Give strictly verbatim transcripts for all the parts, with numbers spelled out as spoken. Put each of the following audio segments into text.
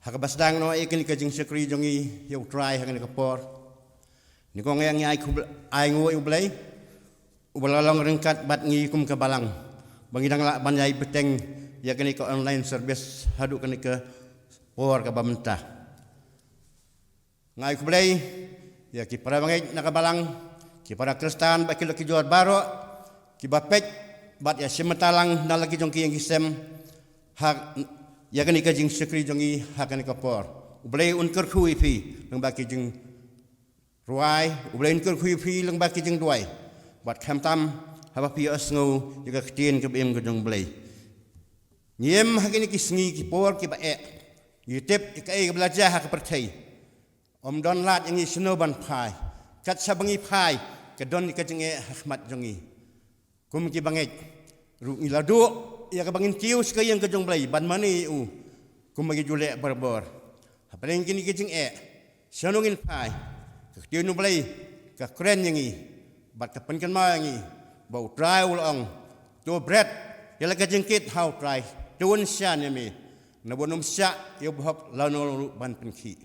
Ha kaba sdang noh ïa kane ka jingshakri jong ngi ïa U Trai ha kane ka por, ngi kong ïa ngi ai khublei, ai nguh ïa U Blei uba la long ryngkat bad ngi kum ka balang ba ngi dang lah ban ïai bteng ïa kane ka online service haduh kane ka por kaba mynta. Nga ai khublei ïa ki para bangeit na ka balang, ki para Khristan bad ki lok ki jor baroh kiba peit bad ïa shim bynta lang na la ki jong ki ïing ki sem ha ïa kane ka jingshakri jong ngi ha kane ka por. U Blei un kyrkhu ïa phi lyngba ki jingrwai, U Blei un kyrkhu ïa phi lyngba ki jingduwai. Bad khamtam haba phi ïohsngew ïa ka ktien kaba im ka jong U Blei. Ngi im ha kine ki sngi ki por kiba eh, ngi tip ïa kaei kaba la jia ha ka pyrthei. Ym don lad ïa ngi shano ban phai. Kat shaba ngi phai, ka don ïa ka jingeh ha khmat jong ngi. Kum ki bangeit ruh ngi la duh ïa kaba ngin kiew sha ka ïing ka jong U Blei ban mane ïa u kumba ngi ju leh barabor. Hapdeng kine ki jingeh, shano ngin phai? Ka ktien U Blei ka kren ïa ngi bad ka pynkynmaw ïa ngi ba U Trai u la ong, to bret ïa la ka jingkit ha U Trai, to un shah ïa me, naba un ym shah ïa u bahok lano ruh ban pynkhih.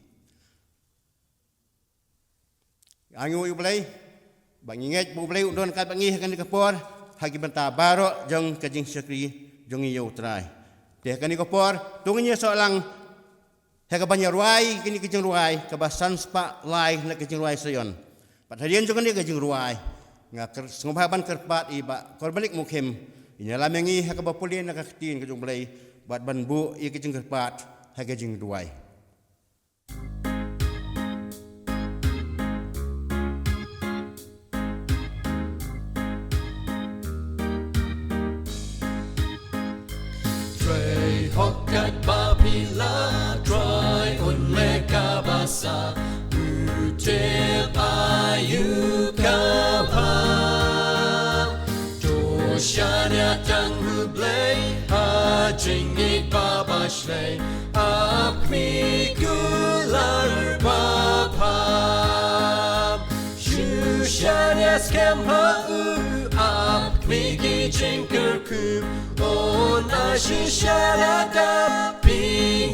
Ai nguh ïa U Blei ba ngi ngeit ba U Blei u don ryngkat bad ngi ha kane ka por ha ki bynta baroh jong ka jingshakri jong ngi ïa U Trai. Te ha kane ka por to ngin ïasoh lang ha kaban ïarwai kine ki jingrwai kaba san spah lai na ka jingrwai Sion. Bad hadien jong kane ka jingrwai nga kyr-, sngewbha ban kyrpad ïa i Bah Kormalik Mukhim, in ïalam ïa ngi ha kaba pule na ka ktien ka jong U Blei bad ban buh ïa ka jingkyrpad ha ka jingduwai. Trei hok katba phi lah, Trai un leh kaba sah, u tip aïu ka bha. To shaniah tang ha U Blei ha jingngeit ba bashlei, ap khmih kular ba bha. Shu shaniah skhem ha u, ap khmih ki jingkyrkhu, un ai shisha lada phi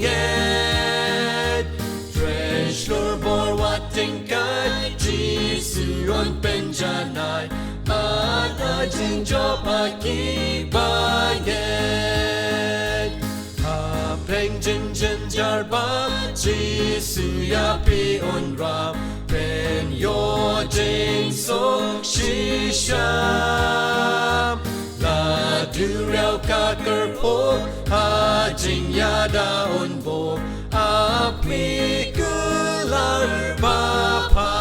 ngeit. Trei shlur bor wat tyngkai, Jisu un pynjanai, bad ai jingjop ha kiba ngeit. Hapdeng jynjar bad Jisu ïa phi un rah, pynïoh jingsuk shisha. La duriaw ka kyrpad, ha jingïada un buh, ap khmih kular ba bha.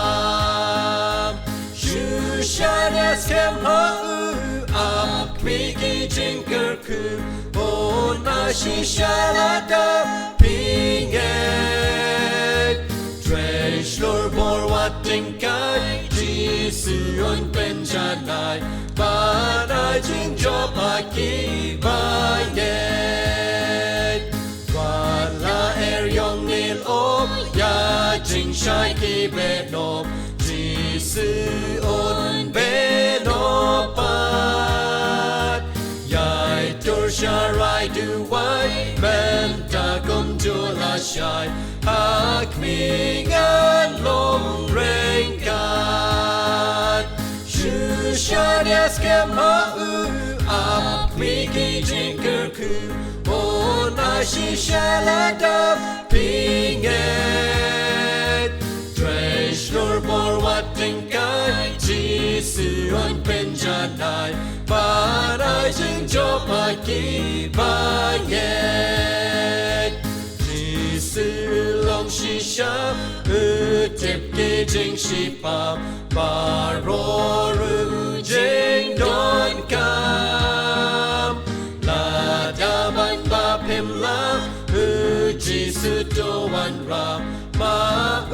Shu shaniah skhem ha u, ap khmih ki jingkyrkhu, un ai shisha lada phi ngeit. Trei shlur bor wat tyngkai, Jisu un pynjanai, bad ai jingjop ha kiba ngeit. Wat la er ïong ngin ong, ïa jingshai ki beh noh, Jisu un beh noh pat. Ïai tur sharai duwai, mynta kumjuh lashai, ha khmih ngan long ryngkat. Shu shaniah skhem ha u, ap khmih ki jingkyrkhu, un ai shisha lada phi ngeit. Trei shlur bor wat tyngkai, Jisu un pynjanai, bad ai jingjop ha kiba ngeit. Jisu long shisha, u tip ki jingshipham, baroh ruh jingdonkam. Lada man ba phim lah, u Jisu to wanrah, ma u,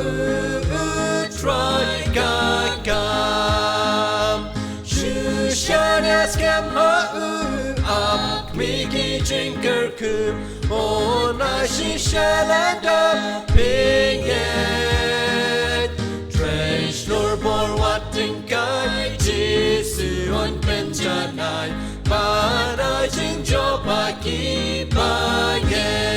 u Trai ka kam. Shu shaniah skhem ha u, ap khmih ki jingkyrkhu, un ai shisha lada phi ngeit. Trei shlur bor wat tyngkai, Jisu un pynjanai, bad ai jingjop ha kiba ngeit.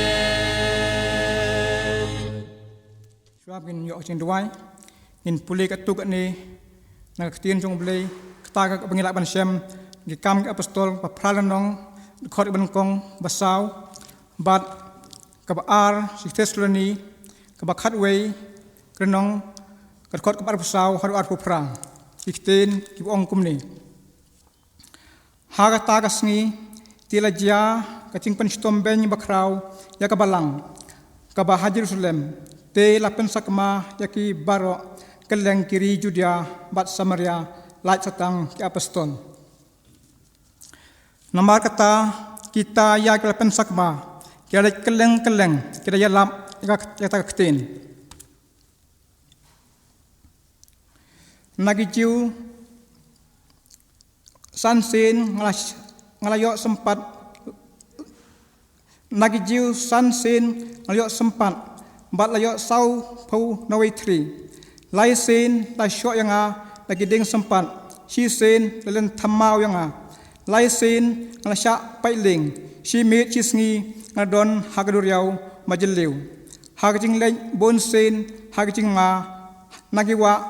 Jubab ngin ïoh jingduwai. Ngin pule katto katne na ka ktien jong U Blei, kata kaba ngi lah ban shem, ki Kam ki Apostol ba phra lynnong, dkhot ba nyngkong ba saw, bad kaba ar sha ki Thessaloni kaba khatwei, ka lynnong, ka dkhot kaba arphew saw haduh arphew phra. Ki ktien kiba ong kumne. Ha kata ka sngi te la jia ka jingpynshitom beiñ bakhraw ïa ka balang kaba ha Jerusalem, te la pynsakma ïa ki baroh kylleng ki ri Judia bad Samaria, lait sa tang ki apostol. Namar kata kita ïa ki la pynsakma ki la leit kylleng kylleng, ki la ïalap ïa ka, ïa kata ka ktien. Na ki Jiw san sien nga la, nga la ïoh sympat, na ki Jiw san sien nga la ïoh sympat, bad la ïoh sawphew na wei thri. Lai sien la shoh ïa nga na ki dieng sympat, shi sien la len thymmai ïa nga. Lai sien nga la shah pait lieng, shi miet shi sngi nga la don ha ka duriaw ba jylliew. Ha ka jingleit bun sien, ha ka jingma na ki wah,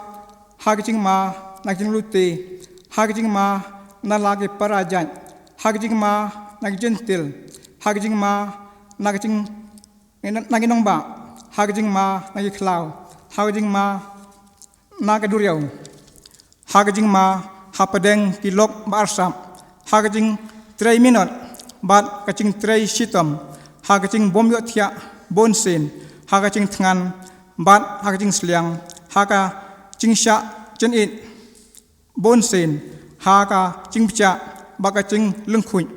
ha ka jingma na ka jinglute, ha ka jingma na la ki para jait, ha ka jingma na ki jentil, ha ka jingma na ka jing, na, na ki nongbah, ha ka jingma na ki khlaw, ha ka jingma na ka duriaw, ha ka jingma hapdeng ki lok ba arsap, ha ka jingtrei minot bad ka jingtrei shitom, ha ka jingbym ïohthiah bun sien, ha ka jingthngan bad ha ka jingsliang, ha ka jingshah jynit bun sien, ha ka jingbjah bad ka jinglyngkhuid.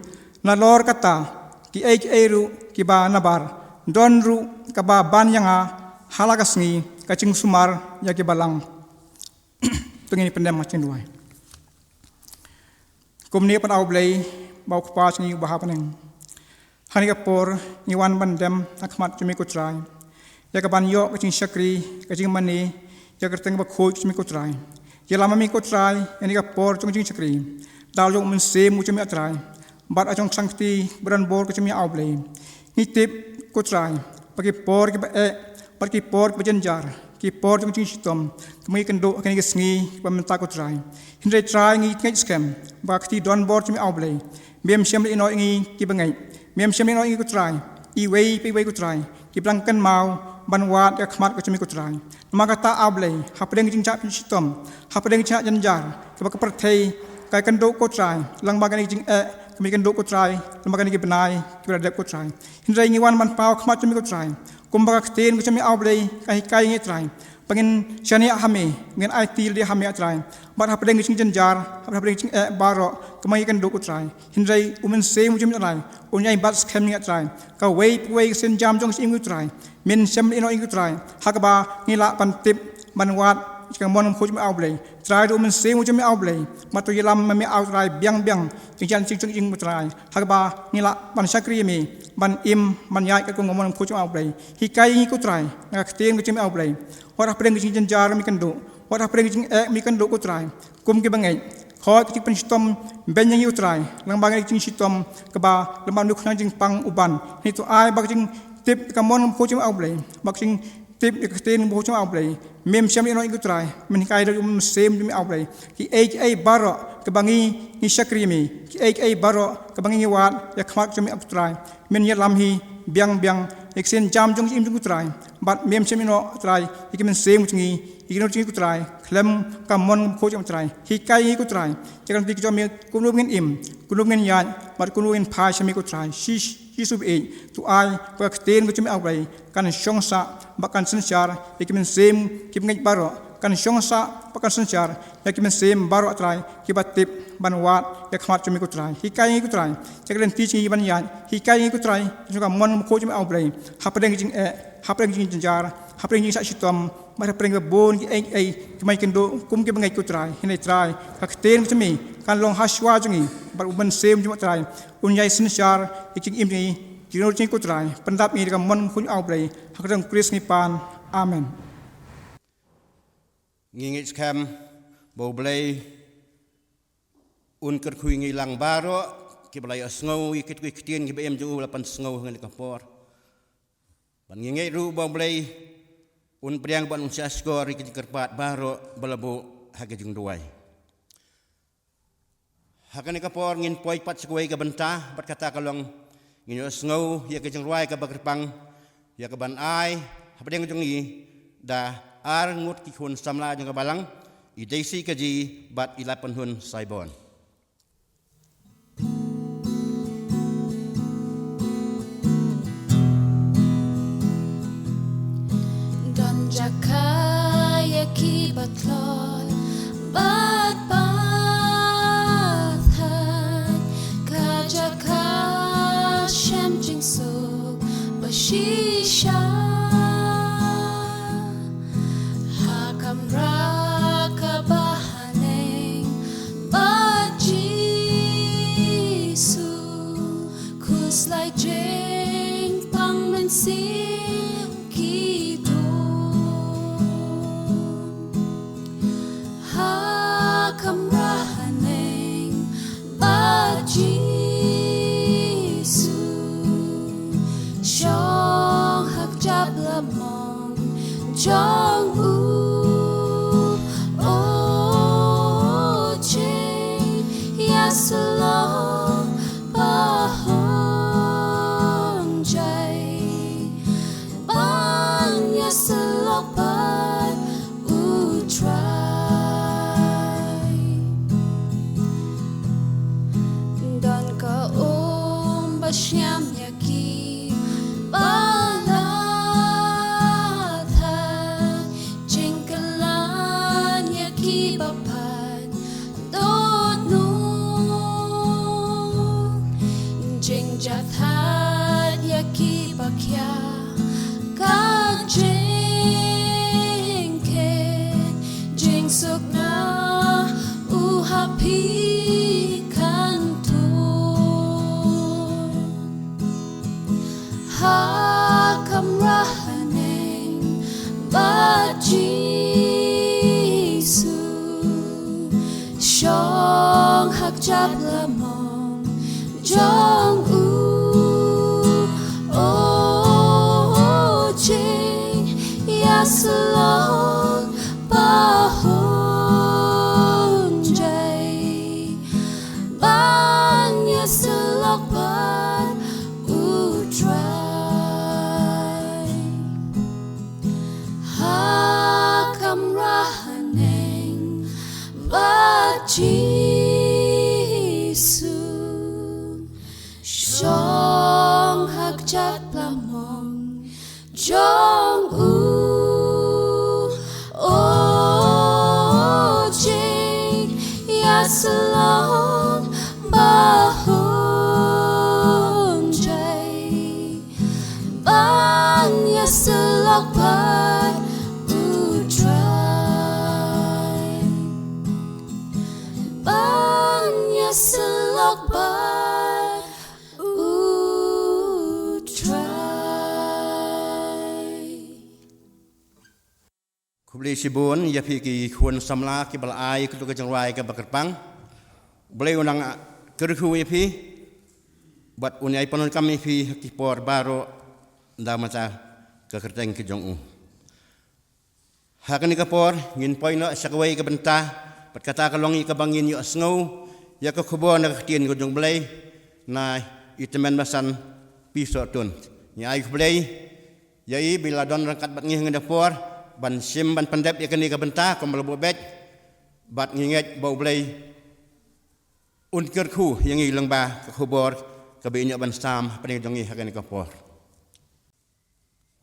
Nalor kata, kiei kiei ruh kiba nabar, don ruh kaba ban ïa nga ha la ka sngi ka jingsumar ïa ki balang. To ngin ïa pyndem ha ka jingduwai. Kumne pat, A Blei ba u Kpa jong ngi uba ha bneng, ha kane ka por ngi wan ban dem ha khmat jong me ko Trai, ïa kaban ïoh ka jingshakri, ka jingmane ïa ka kyrteng bakhuid jong me ko Trai. Ïalam ma me ko Trai ïa kane ka por jong jingshakri da la ka jong u Mynsiem u jong me, A Trai, bad ka jong ka sangkti ba don bor ka jong me, A Blei. Ngi tip ko Trai ba ki por kiba eh bad ki por kiba jynjar, ki por jong jingshitom, te ma ngi kynduh ha kine ki sngi kiba mynta ko Trai. Hynrei Trai, ngi ngeit skhem ba ka kti donbor jong me, A Blei, mem shym la ïehnoh ïa ngi kiba ngeit, mem shym la ïehnoh ïa ngi ko Trai, iwei pa iwei ko Trai, kiba dang kynmaw ban wad ïa ka khmat ka jong me ko Trai. Namar kata, A Blei, hapdeng ka jingjah pynshitom, hapdeng ka jingjah jynjar kaba ka pyrthei ka ïakynduh ko Trai, lyngba kane ka jingeh kaba ngi kynduh ko Trai, lyngba kine ki bnai kiba la dep ko Trai. Hynrei ngi wan ban paw ha khmat jong me ko Trai, kumba ka ktien ka jong me, A Blei, ka hikai ïa ngi, Trai, ba ngin shaniah ha me, ngin aiti lade ha me, A Trai, bad hapdeng ka jingjynjar, hapdeng ka jingeh baroh kaba ngi ïakynduh ko Trai. Hynrei u Mynsiem u jong me, A Blei, un ïai bat skhem ïa ngi, A Trai, kawei pa kawei ka sienjam jong ka jingim ko Trai. Mem shym la ïehnoh ïa ngi ko Trai ha kaba ngi lah ban tip ban wad ïa ka mon kaba khuid jong me, A Blei. Trai, da u Mynsiem u jong me, A Blei, ma to ïalam ma me, A Trai, biang biang ïa ka jingjia jong ngi ko Trai, ha kaba ngi lah ban shakri ïa me, ban im ban ïaid katkum ka mon kaba khuid jong me, A Blei. Hikai ïa ngi ko Trai na ka ktien ka jong me, A Blei. Wat hapdeng ka jingjynjar me kynduh, wat hapdeng ka jingeh me kynduh ko Trai, kum kiba ngeit, khot ka jingpynshitom beiñ ïa ngi ko Trai, lyngba kane ka jingshitom kaba lyngba une u khñiang jingpang u ban. Hynrei to ai ba ka jingtip ïa ka mon kaba khuid jong me, A Blei, ba ka jingtip ïa ka ktien kaba khuid jong me, A Blei, mem shym la ïehnoh ïa ngi ko Trai. Men hikai da u Mynsiem jong me, A Blei, kiei kiei baroh kaba ngi, ngi shakri ïa me, kiei kiei baroh kaba ngi, ngi wad ïa ka khmat ka jong me, A Trai, men ïalam hi biang biang ïa ka sienjam jong ka jingim jong ngi ko Trai. Bad mem shym la ïehnoh, A Trai, ïa ki mynsiem ka jong ngi, ïa ki nongrim jong ngi ko Trai, khlem ka mon kaba khuid jong me, A Trai. Hikai ïa ngi ko Trai ïa ka lynti ka jong me, kumno ba ngin im, kumno ba ngin ïaid, bad kumno ba ngin phai sha me ko Trai. Shi, Jisu baieit, to ai ba ka ktien ka jong me, A Blei, kan shong sah bad kan synshar ïa ki mynsiem kiba ngeit baroh, kan shong sah bad kan synshar ïa ki mynsiem baroh, A Trai, kiba tip ban wad ïa ka khmat jong me ko Trai. Hikai ïa ngi ko Trai ïa ka lynti jong ngi ban ïaid, hikai ïa ngi ko Trai ïa ka mon kaba khuid jong me, A Blei, hapdeng ka jingeh, hapdeng ka jingjynjar, hapdeng ka jingshah shitom, bad hapdeng kiba bun kiei kiei kiba ngi kynduh kum kiba ngeit ko Trai. Hynrei Trai, ka ktien ka jong me kan long ha shuwa jong ngi, bad u Mynsiem jong me, A Trai, un ïai synshar ïa ka jingim jong ngi, jingim jong ngi ko Trai. Pyndap ïa ngi da ka mon kaba khuid, A Blei, ha ka kyrteng u Khrist ngi pan. Amen. Ngi ngeit skhem ba U Blei un kyrkhu ïa ngi lang baroh kiba la ïohsngew ïa kitei ki ktien kiba im jong u, la pynsngew ha kane ka por. Bad ngi ngeit ruh ba U Blei un pdiang bad un sngap skhor ïa ki jingkyrpad baroh ba la buh ha ka jingduwai. Ha kane ka por ngin poi pat sha kawei ka bynta, bad kata ka long ngin ïohsngew ïa ka jingrwai kaba kyrpang, ïa kaban ai hapdeng jong ngi da ar ngut ki khun samla jong ka balang, i Daisy Kaji bad i Laipynhun Saibon. Don jaka ïa kiba tlot bad pathai, ka jaka shem jingsuk ba shisha. Ha kamra kaba haneng bad Jisu, khuslai jingpang mynsiem ki don. Ha kamra haneng bad Jisu, shong ha kjap la mong jong u. O jing ïasyllok ba hon jai, ban ïasyllok bad u Trai. Don ka um ba shñiam ïa kiba la thait, jingkylla ïa kiba pait dohnud, jingjahthait ïa kiba khia ka jingkit, jingsuk na u ha phi kan tuh. Ha kamra haneng bad Jisu, shong ha kjap la mong jong u. O jing ïasyllok ba hon jai, ban ïasyllok bad u Trai. Ha kamra haneng bad Jisu, shong ha kjat la mong jong u. O jing ïasyllok ba hon jai, ban ïasyllok bad u Trai, ban ïasyllok bad u Trai. Khublei shibun ïa phi ki khun samla kiba la ai ïa kito ki jingrwai kiba kyrpang. U Blei un nang kyrkhu ïa phi bad un ai pyndonkam ïa phi ha ki por baroh da mynta ka kyrteng ki jong u. Ha kane ka por ngin poi noh sha kawei ka bynta, bad kata ka long ïa kaba ngin ïohsngew ïa ka khubor na ka ktien ka jong u Blei na i tymmen basan Pi Sohtun. Ngi ai khublei ïa i ba i la don ryngkat bad ngi ha kane ka por ban shim ban pyndep ïa kane ka bynta kumba la buh beit, bad ngi ngeit ba u Blei un kyrkhu ïa ngi lyngba ka khubor kaba in ïoh ban sam hapdeng jong ngi ha kane ka por.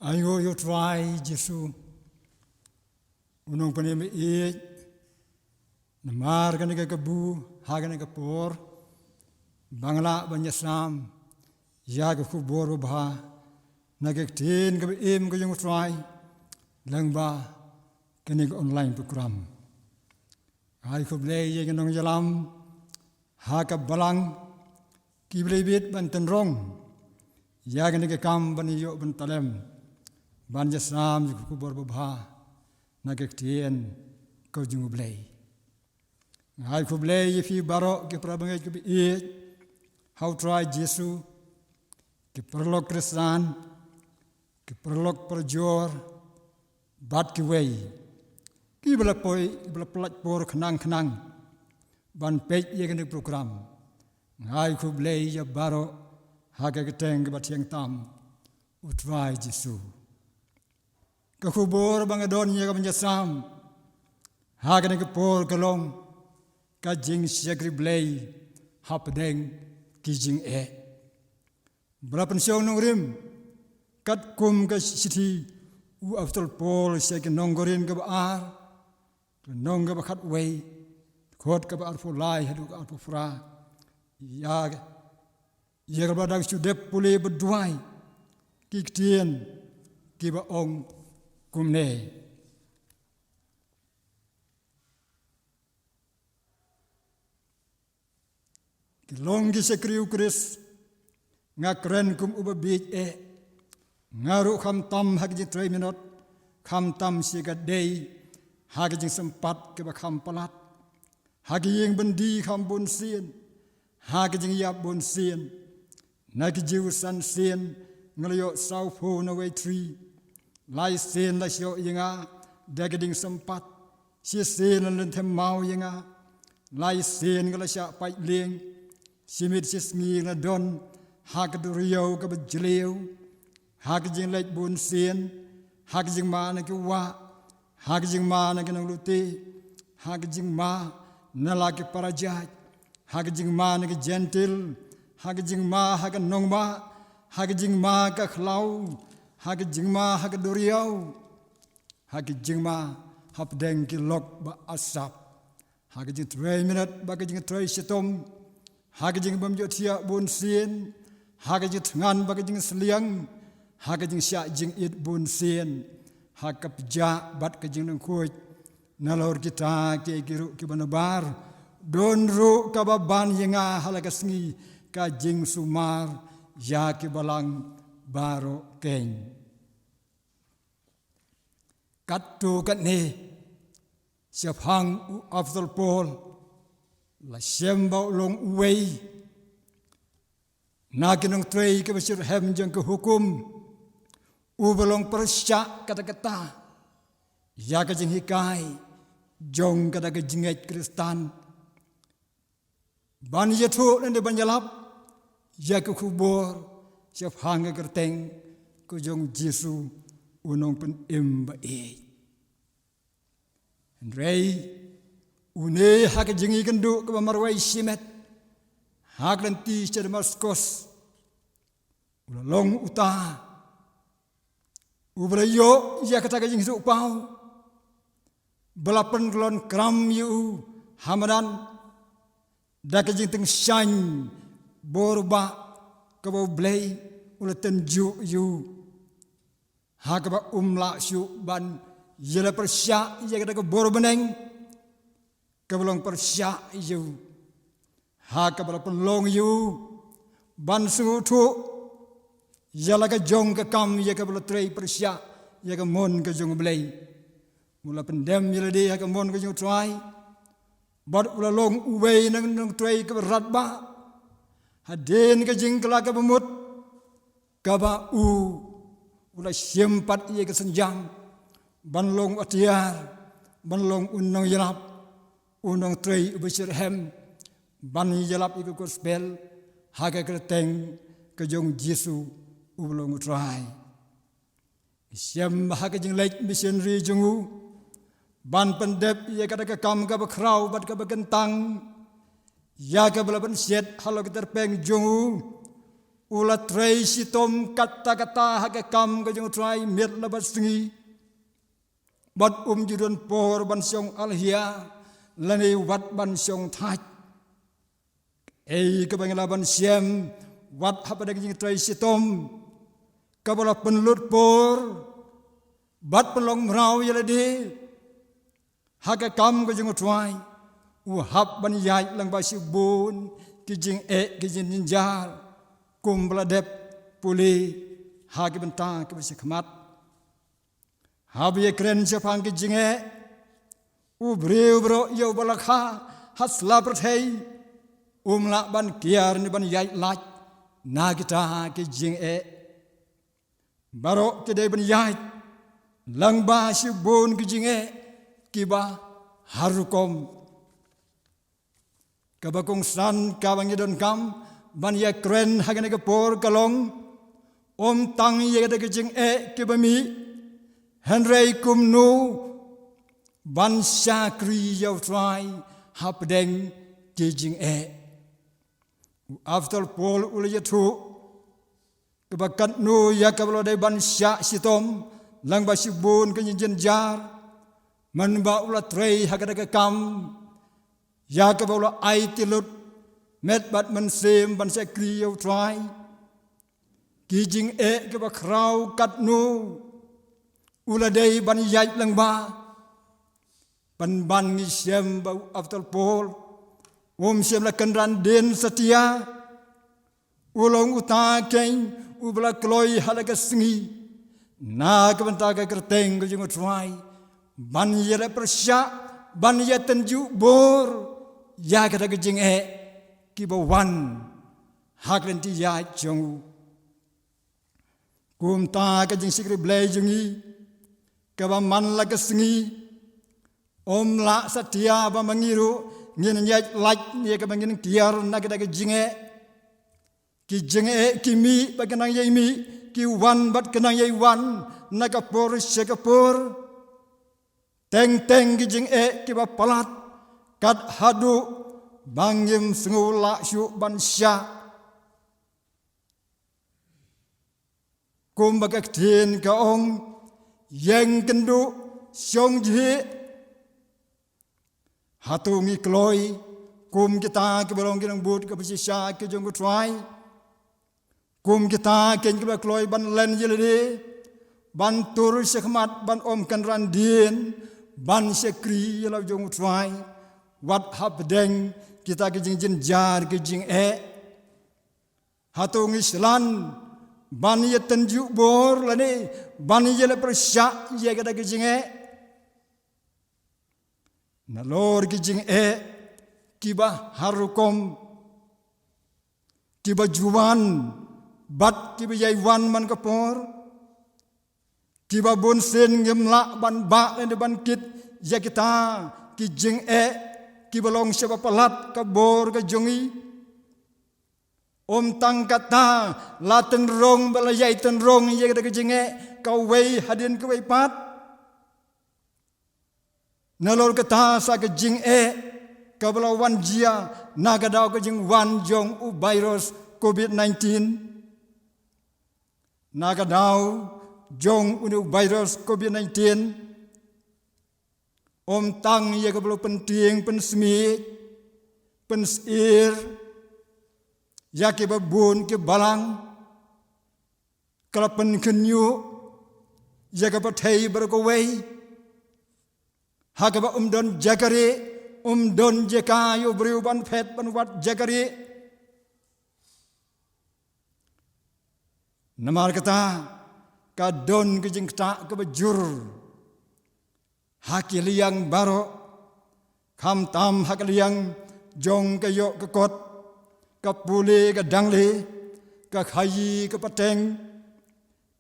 Ai nguh ïa u Trai Jisu, u nongpynim ïeit, namar kane ka kabu ha kane ka por ba nga lah ban ïasam ïa ka khubor babha na ka ktien kaba im ka jong u Trai lyngba kane ka online program. Ai khublei ïa ki nongïalam ha ka balang kiba la bit ban tynrong ïa kane ka kam ban ïoh ban talem ban ïasam ïa ka khubor babha na ka ktien ka jong u Blei. Ai khublei ïa phi baroh ki para bangeit kiba ïeit ha u Trai Jisu, ki paralok Khristan, ki paralok parajor, bad kiwei kiba la poi, kiba la pyllait por khnang khnang ban peit ïa kane ka program. Nga ai khublei ïa baroh ha ka kyrteng kaba thiang tam, U Trai Jisu. Ka khubor ba nga don ïa ka ban ïasam ha kane ka por ka long ka jingshakri Blei hapdeng ki jingeh. Ba la pynshong nongrim katkum ka shithi u Apostol Paul sha ki nong Korinth kaba ar, ka lynnong kaba khatwei, dkhot kaba arphew lai haduh ka arphew phra. Ïa, ïa kaba dang shu dep pule bad duwai, ki ktien kiba ong kumne. Ki long ki shakri U Khrist, nga kren kum uba bieit eh. Nga ruh khamtam ha ka jingtrei minot, khamtam shi ka dei ha ka jingsympat kaba kham palat, ha ka ïing byndi kham bunsien, ha ka jingïap bunsien. Na ki Jiw san sien nga la ïoh sawphew na wei thri. Lai sien la shoh ïa nga da ka dieng sympat. Shisien la lynthem maw ïa nga. Lai sien nga la shah pait lieng. Shi miet shi sngi nga la don ha ka duriaw kaba jlew, ha ka jingleit bunsien, ha ka jingma na ki wah, ha ka jingma na ki nonglute, ha ka jingma na la ki para jait, ha ka jingma na ki Jentil, ha ka jingma ha ka nongma, ha ka jingma ka khlaw, ha ka jingma ha ka duriaw, ha ka jingma hapdeng ki lok ba asap, ha ka jingtrei minot bad ka jingtrei shitom, ha ka jingbym ïohthiah bunsien, ha ka jingthngan bad ka jingsliang, ha ka jingshah jingit bunsien, ha ka pjah bad ka jinglyngkhuid. Nalor kita kiei kiei ruh kiba nabar, don ruh kaba ban ïa nga ha la ka sngi ka jingsumar ïa ki balang baroh keiñ. Katto katne, shaphang u Apostol Paul la shem ba u long uwei na ki nongtrei kiba shitrhem jong ka hukum, uba long pyrshah katta katta ïa ka jinghikai jong kata ka jingngeit Khristan, ban ïathuh lane ban ïalap ïa ka khubor shaphang ka kyrteng ka jong U Jisu, U Nongpynim ba ïeit. Hynrei une ha ka jingïakynduh kaba marwei shimet ha ka lynti sha Damaskos, u la long uta uba la ïoh ïa kata ka jingïathuhpaw ba la pynkyllon kram ïa u ha madan da ka jingtyngshaiñ bor ba kaba U Blei u la tynjuh ïa u, ha kaba um lah shuh ban ïaleh pyrshah ïa kata ka bor bneng kaba long pyrshah ïa u, ha kaba la pynlong ïa u ban sngewthuh ïa la ka jong ka kam ïa kaba la trei pyrshah ïa ka mon ka jong U Blei. U la pyndem ïa lade ha ka mon ka jong U Trai bad u la long uwei na ki nongtrei kaba radbah hadien ka jingkylla kaba mut, kaba u u la shim pat ïa ka synjam ban long u atiar, ban long u nongïalap, u nongtrei uba shitrhem ban ïalap ïa ka gospel ha ka kyrteng ka jong U Jisu uba long U Trai. Shem ha ka jingleit missionary jong u ban pyndep ïa kata ka kam kaba khraw bad kaba kyntang ïa kaba la pynshet halor ka tyrpeng jong u. U la trei shitom katta katta ha ka kam ka jong U Trai miet la bad sngi, bad um ju don por ban shong alhia lane wat ban shong thait. Ei, kaba ngi lah ban shem wat hapdeng ka jingtrei shitom kaba la pynlut por bad pynlong mraw ïa lade ha ka kam ka jong U Trai, u hap ban ïaid lang bad shibun ki jingeh ki jingjynjar kumba la dep pule ha ki bynta kiba shakhmat. Haba ïakren shaphang ki jingeh, u briew baroh ïa uba la kha ha sla pyrthei um lah ban kiar ne ban ïaid lait na kita ki jingeh. Baroh ki dei ban ïaid Lyngba shibun ki jingeh kiba har rukom. Kaba kongsan kaba ngi donkam ban ïakren ha kane ka por ka long, ym tang ïa kata ka jingeh kiba mih, hynrei kumno ban shakri ïa U Trai hapdeng ki jingeh. U Apostol Paul u la ïathuh kaba katno ïa kaba la dei ban shah shitom lyngba shibun ki jingjar, mynba u la trei ha kata ka kam ïa kaba u la aiti lut met bad mynsiem ban shakri ïa U Trai. Ki jingeh kiba khraw katno u la dei ban ïaid lyngba. Pynban ngi shem ba u Apostol Paul um shym la kynran dien satia. U long uta keiñ uba la kloi ha la ka sngi na ka bynta ka kyrteng ka jong U Trai, ban ïaleh pyrshah, ban ïatynjuh bor ïa kata ka jingeh kiba wan ha ka lynti ïaid jong u. Kumta ka jingshakri Blei jong ngi kaba man la ka sngi, ym lah satia ba ma ngi ruh ngin ïaid lait ïa kaba ngin kiar na kata ka jingeh. Ki jingeh ki mih bad ki nang ïai mih, ki wan bad ki nang ïai wan na ka por sha ka por. Teng teng ki jingeh kiba palat kat haduh ba ngim sngew lah shuh ban shah. Kumba ka ktien ka ong, ïeng kynduh, shong jhieh. Hato ngi kloi kum kita kiba long ki nongbud kaba shisha ki jong U Trai? Kum kita keiñ kiba kloi ban len ïa lade, ban tur shakhmat, ban ym kynran dien, ban shakri ïa la jong U Trai wat hapdeng kita ki jingjynjar ki jingeh? Hato ngi shlur ban ïatynjuh bor lane ban ïaleh pyrshah ïa kata ki jingeh? Nalor ki jingeh kiba har rukom, kiba ju wan bad kiba ïai wan man ka por, kiba bunsien ngim lah ban bah lane ban kit ïa kita ki jingeh kiba long shibun palat ka bor ka jong ngi. Ym tang kata, la tynrong bad la ïai tynrong ïa kata ka jingeh kawei hadien kawei pat. Nalor kata sa ka jingeh kaba la wan jia na ka daw ka jingwan jong u virus covid nineteen. Na ka daw jong une u virus covid nineteen, ym tang ïa kaba la pyntieng pynsmit pynsyier ïa kiba bun ki balang, ka la pynkhynñiuh ïa ka pyrthei baroh kawei, ha kaba ym don jaka rieh, ym don jaka ïa u briew ban phet ban wad jaka rieh. Namar kata ka don ka jingktah kaba jur ha ki liang baroh, khamtam ha ka liang jong ka ïoh ka kot, ka pule ka dangle, ka khaïi ka pateng,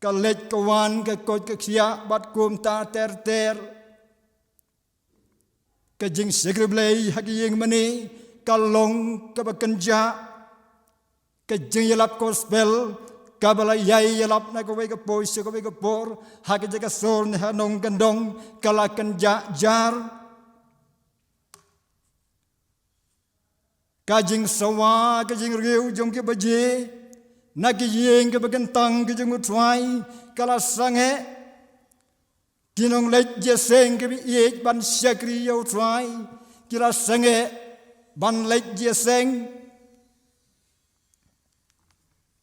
ka leit ka wan, ka koit ka khiah bad kumta ter ter. Ka jingshakri Blei ha ka ïing mane ka long kaba kynjah. Ka jingïalap gospel kaba la ïai ïalap na kawei ka por sha kawei ka por, ha ka jaka sor ne ha nongkyndong, ka la kynjah jar. Ka jingsawa, ka jingriew jong ki baje na ki ïing kiba kyntang ki jong U Trai ka la sangeh. Ki nongleit jingïaseng kiba ïeit ban shakri ïa U Trai ki la sangeh ban leit jingïaseng.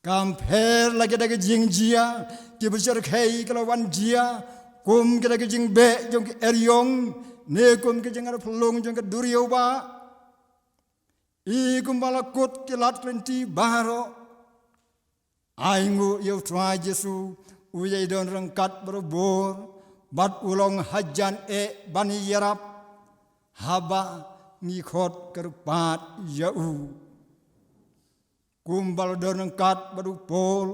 Kam pher la kita ki jingjia kiba shyrkhei ki la wan jia, kum kita ki jingbeh jong ki eriong ne kum ki jingarphlung jong ka duriaw ba. I kumba la kut ki lad ki lynti baroh. Ai nguh ïa U Trai Jisu, u ïai don ryngkat barabor bad u long hajan eh ban ïarap haba ngi khot kyrpad ïa u. Kumba la don ryngkat bad u Paul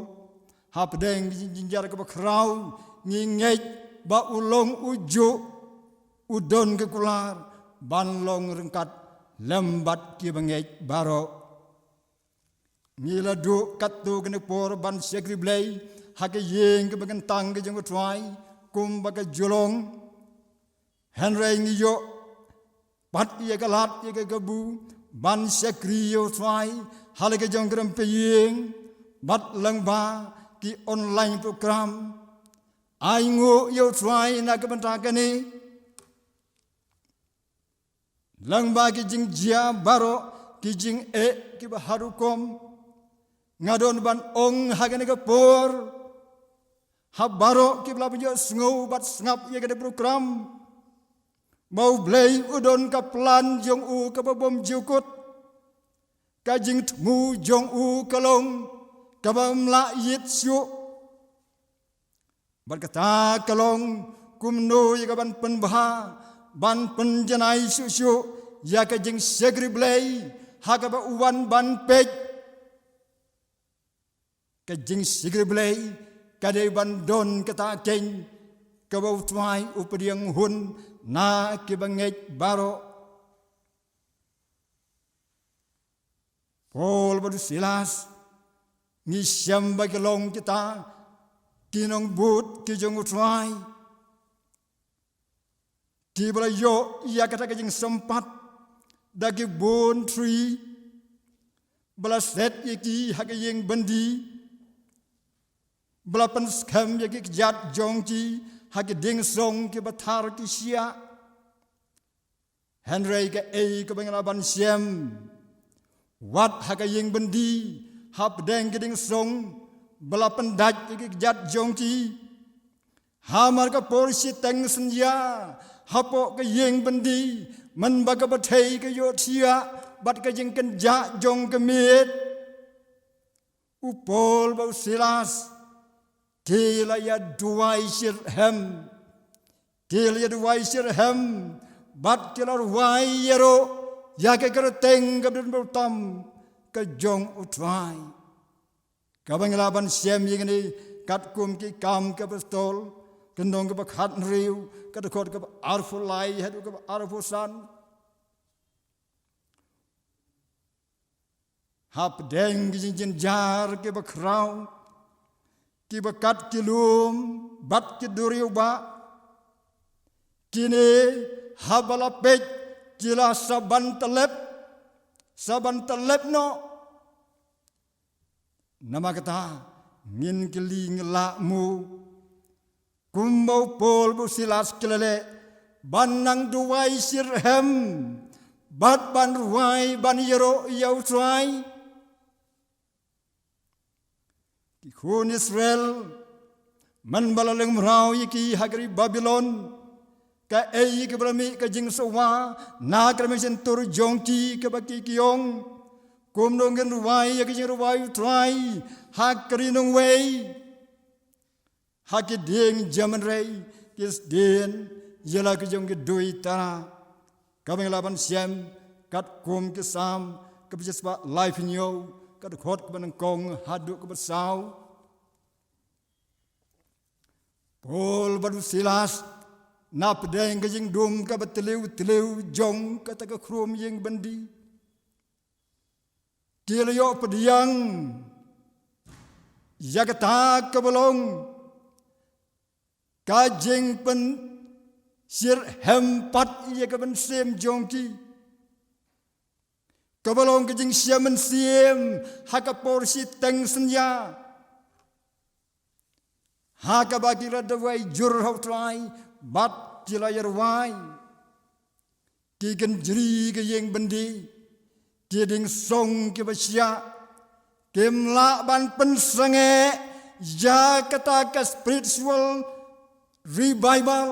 hapdeng ki jingjynjar kaba khraw, ngi ngeit ba u long u juh, u don ka kular ban long ryngkat lem bad ki bangeit baroh. Ngi la duh katto katne por ban shakri Blei ha ka ïing kaba kyntang ka jong U Trai kumba ka ju long. Hynrei ngi ïoh pat ïa ka lad ïa ka kabu ban shakri ïa U Trai ha la ka jong ka rympei ïing bad lyngba ki online program. Ainguh ïa U Trai na ka bynta kane. Lyngba ki jingjia baroh, ki jingeh kiba har rukom, nga don ban ong ha kane ka por ha baroh kiba la pynïohsngew bad sngap ïa kane ka program, ba U Blei u don ka plan jong u kaba bymjukut. Ka jingthmu jong u ka long kaba ym lah ïit shuh. Bad kata ka long kumno ïa ka ban pynbha, ban pynjanai shuh shuh ïa ka jingshakri Blei ha kaba u wan ban peit. Ka jingshakri Blei ka dei ban don kata keiñ kaba U Trai u pdiang hun na ki bangeit baroh. Paul bad u Silas, ngi shem ba ki long kita ki nongbud ki jong U Trai, kiba la ïoh ïa kata ka jingsympat da ki bun thri, ba la set ïa ki ha ka ïing byndi, ba la pynskhem ïa ki kjat jong ki ha ki dieng song kiba thar ki shiah. Hynrei kaei kaba ngi lah ban shem, wat ha ka ïing byndi, hapdeng ki dieng song ba la pyndait ïa ki kjat jong ki, hamar ka por shiteng synñia, hapoh ka ïing byndi, mynba ka pyrthei ka ïohthiah bad ka jingkynjah jong ka miet, u Paul bad u Silas ki la ïa duwai shitrhem. Ki la ïa duwai shitrhem bad ki la rwai ïaroh ïa ka kyrteng kaba don bymtam ka jong U Trai. Kaba ngi lah ban shem ïa kine katkum Ki Kam ki Apostol, ka lynnong kaba khathynriew, ka dkhot kaba arphew lai haduh kaba arphew san. Hapdeng ki jingjynjar kiba khraw, kiba kat ki lum bad ki duriaw bah, kine haba la peit ki la sa ban tyllep, sa ban tyllep noh. Namar kata ngin kylli, ngi lah mo kumba u Paul bad u Silas ki la leh, ban nang duwai shitrhem bad ban rwai ban ïaroh ïa U Trai? Ki khun Israel, mynba la lyngmraw ïa ki ha ka ri Babilon, kaei kaba la mih ka jingsawa na ka mynsiem tur jong ki kaba ki ong, kumno ngin rwai ïa ka jingrwai U Trai ha ka ri nongwei? Ha ki dieng jaman rei ki sdien ïa la ki jong ki duitara. Kaba ngi lah ban shem katkum Ki Salm kaba shispah laiphew hynñiew, ka dkhot kaba nyngkong haduh kaba saw. Paul bad u Silas, napdeng ka jingdum kaba tliw tliw jong kata ka khrum ïing byndi, ki la ïoh pdiang ïa kata kaba long ka jingpynshirhem pat ïa ka mynsiem jong ki, kaba long ka jingshem mynsiem ha ka por shiteng synñia, ha kaba ki la duwai jur ha U Trai bad ki la ïa rwai. Ki kynjri ka ïing byndi, ki dieng song kiba shiah, kim lah ban pynsangeh ïa kata ka spiritual revival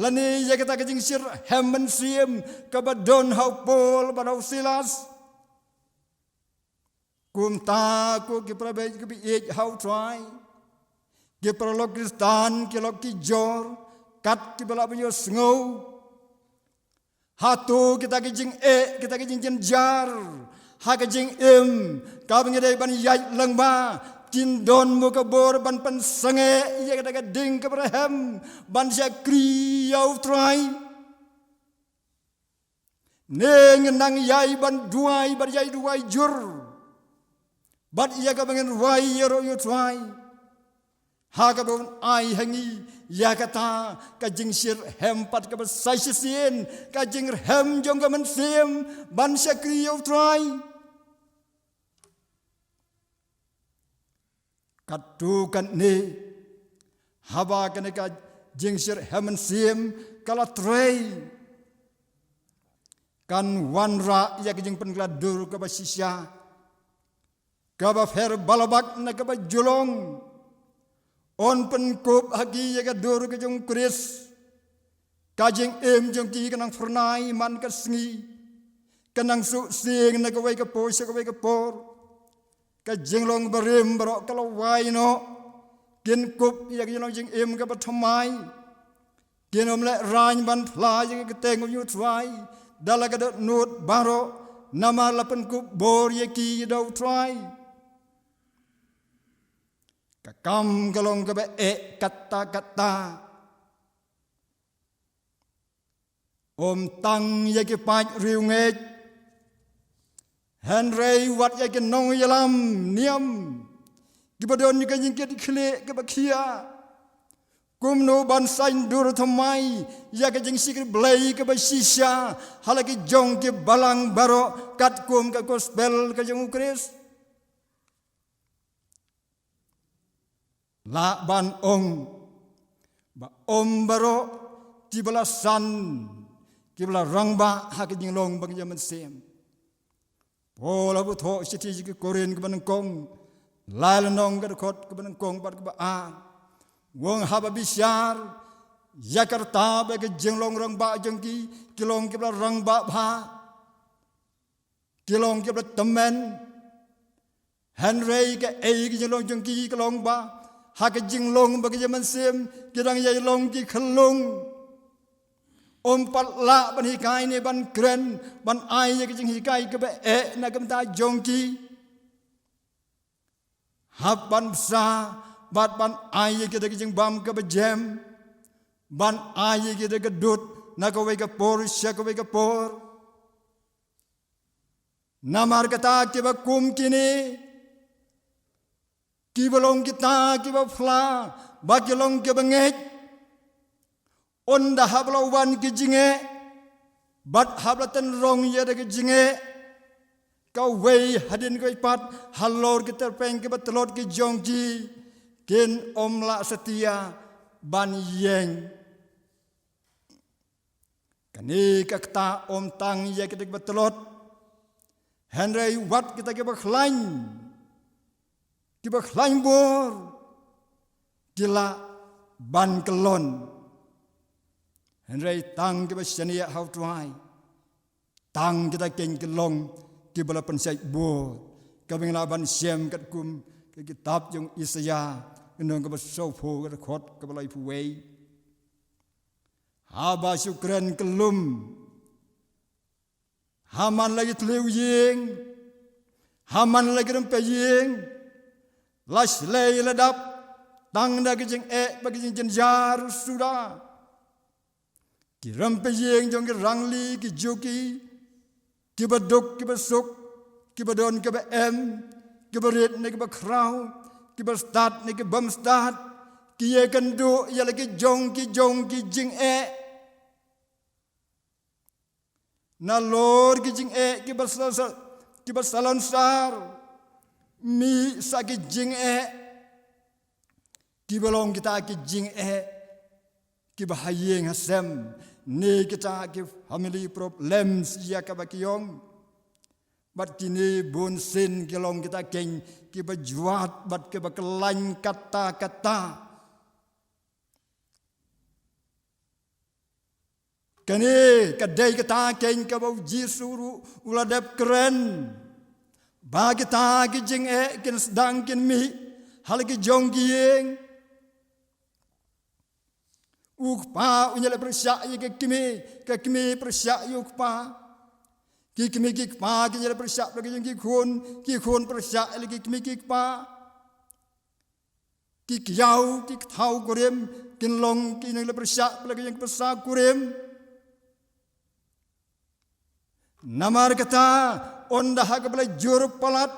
lane ïa kata ka jingshirhem mynsiem kaba don ha u Paul bad ha u Silas. Kumta ko ki para bangeit kiba ïeit ha U Trai, ki paralok Khristan, ki lok ki jor, kat kiba lah ban ïohsngew, hato kita ki jingeh, kita ki jingjynjar ha ka jingim kaba ngi dei ban ïaid lyngba, Kin don mo ka bor ban pynsangeh ïa kata ka ding kaba rhem ban shakri ïa U Trai? Ne ngin nang ïai ban duwai, ban ïai duwai jur bad ïa kaba ngin rwai ïaroh ïa U Trai? Ha kaba un ai ha ngi ïa kata ka jingshitrhem pat kaba sa shisien, ka jingrhem jong ka mynsiem ban shakri ïa U Trai. Katto katne, haba kane ka jingshitrhem mynsiem ka la trei, kan wanrah ïa ka jingpynkylla dur kaba shisha, kaba pher balabak na kaba ju long. Un pynkup ha ki ïa ka dur ka jong U Khrist. Ka jingim jong ki ka nang phyrnai man ka sngi, ka nang suh sing na kawei ka por sha kawei ka por. Ka jinglong barim baroh ka la wai noh. Kin kup ïa ka jinglong jingim kaba thymmai. Kin ym lehraiñ ban phla ïa ka kyrteng U Trai da la ka dohnud baroh, namar la pynkup bor ïa ki da U Trai. Ka kam ka long kaba eh katta katta. Ym tang ïa ki paid riewngeit, hynrei wat ïa ki nongïalam niam, kiba don ïa ka jingkit khlieh kaba khia. Kumno ban saiñdur thymmai ïa ka jingshakri Blei kaba shisha ha la ki jong ki balang baroh katkum ka gospel ka jong U Khrist? Lah ban ong ba ym baroh kiba la san, kiba la rangbah ha ka jinglong ba ka mynsiem. Paul haba u thoh shithi sha ki Korinth kaba nyngkong, lai lynnong, ka dkhot kaba nyngkong bad kaba ar, u ong haba bishar ïa ka rta bad ka jinglong rangbah jong ki, ki long kiba la rangbah bha, ki long kiba la tymmen. Hynrei kaei ka jinglong jong ki ka long ba ha ka jinglong ba ka mynsiem ki dang ïai long ki khyllung. Ym pat lah ban hikai ne ban kren, ban ai ïa ka jinghikai kaba eh na ka bynta jong ki. Hap ban bsa bad ban ai ïa kita ki jingbam kaba jem, ban ai ïa kita ki dud na kawei ka por sha kawei ka por. Namar kata kiba kum kine, kiba long kita kiba phla ba ki long kiba ngeit, ynda hap la wan ki jingeh bad hap la tynrong ïa da ki jingeh, kawei hadien kawei pat halor ki tyrpeng kiba tlot ki jong ki, kin ym lah satia ban ïeng. Kane ka kata ym tang ïa kita kiba tlot, hynrei wat kita kiba khlaiñ, kiba khlaiñ bor, ki lah ban kyllon. Hynrei tang kiba shaniah ha U Trai, tang kita keiñ ki long kiba la pynshait bor. Kaba ngi lah ban shem katkum ka kitab jong Isaïah, lynnong kaba sawphew, ka dkhot kaba laiphew wei. Haba shu kren kyllum, ha man la ki thliew ïing, ha man la ki rympei ïing, la shlei la dap tang da ki jingeh bad ki jingjynjar suda. Ki rympei ïing jong ki rangli, ki juki, kiba duk kiba suk, kiba don kiba em, kiba rit ne kiba khraw, kiba stad ne kibym stad, ki ïakynduh ïa la ki jong ki jong ki jingeh. Nalor ki jingeh kiba sa-, sa-, kiba salonsar, mih sa ki jingeh kiba long kita ki jingeh kiba ha ïing ha sem, ne kita ki family problems ïa kaba ki ïong. Bad kine bunsien ki long kita keiñ kiba jwat bad kiba khlaiñ katta katta. Kane ka dei kata keiñ kaba U Jisu ruh u la dep kren, ba kita ki jingeh kin sdang kin mih ha la ki jong ki ïing. U kpa un ïaleh pyrshah ïa ki kmie, ki kmie pyrshah ïa u kpa. Ki kmie ki kpa kin ïaleh pyrshah bad ki jong ki khun, ki khun pyrshah ïa ki kmie ki kpa. ki kiaw, ki kthaw kurim, kin long ki nongleh pyrshah, bad la ki ïeng pyrshah kurim. Namar kata, ynda ha kaba la jur palat,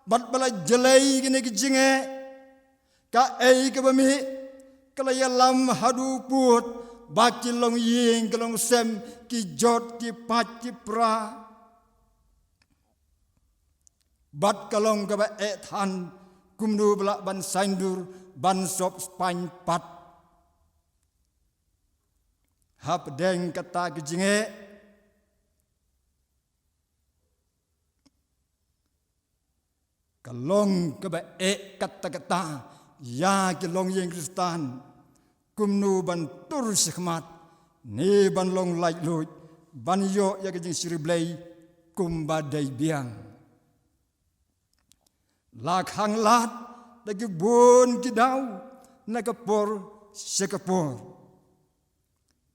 bad ba la jlei kine ki jingeh, kaei kaba mih, ka la ïalam haduh pud, ba ki longïing, ki longsem, ki jot, ki pait, ki pra. Bad ka long kaba eh than, kumno ba lah ban saiñdur, ban sop spaiñ pat. Hapdeng kata ki jingeh, ka long kaba eh katta katta, ïa ki longïing Khristan, kumno ban tur shakhmat, ne ban long laitluid, ban ïoh ïa ka jingshakri Blei, kumba dei biang. La khang lad, da ki bun ki daw, na ka por, sha ka por.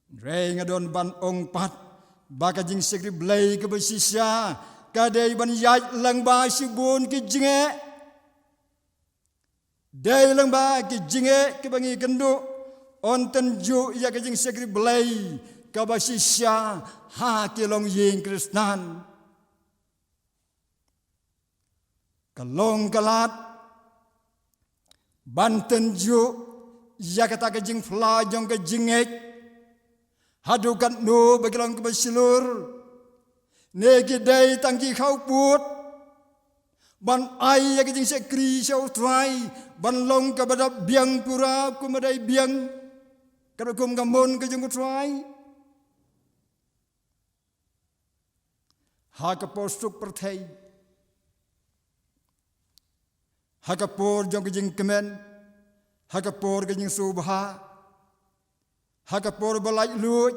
Hynrei nga don ban ong pat, ba ka jingshakri Blei kaba shisha, ka dei ban ïaid lyngba shibun ki jingeh. Dei lyngba ki jingeh kiba ngi kynduh, yn tynjuh ïa ka jingshakri Blei, kaba shisha, ha ki longïing Khristan. Ka long ka lad, ban tynjuh, ïa kata ka jingphla jong ka jingngeit. Haduh katno ba ki long kiba shlur. Ne ki dei tang ki khawpud. Ban ai ïa ka jingshakri sha u Trai. Ban long kaba dap biang pura kumba dei biang. Katkum ka mon ka jong u Trai. Ha ka por suk pyrthei. Ha ka por jong ka jingkmen. Ha ka por ka jingsngewbha. Ha ka por ba laitluid.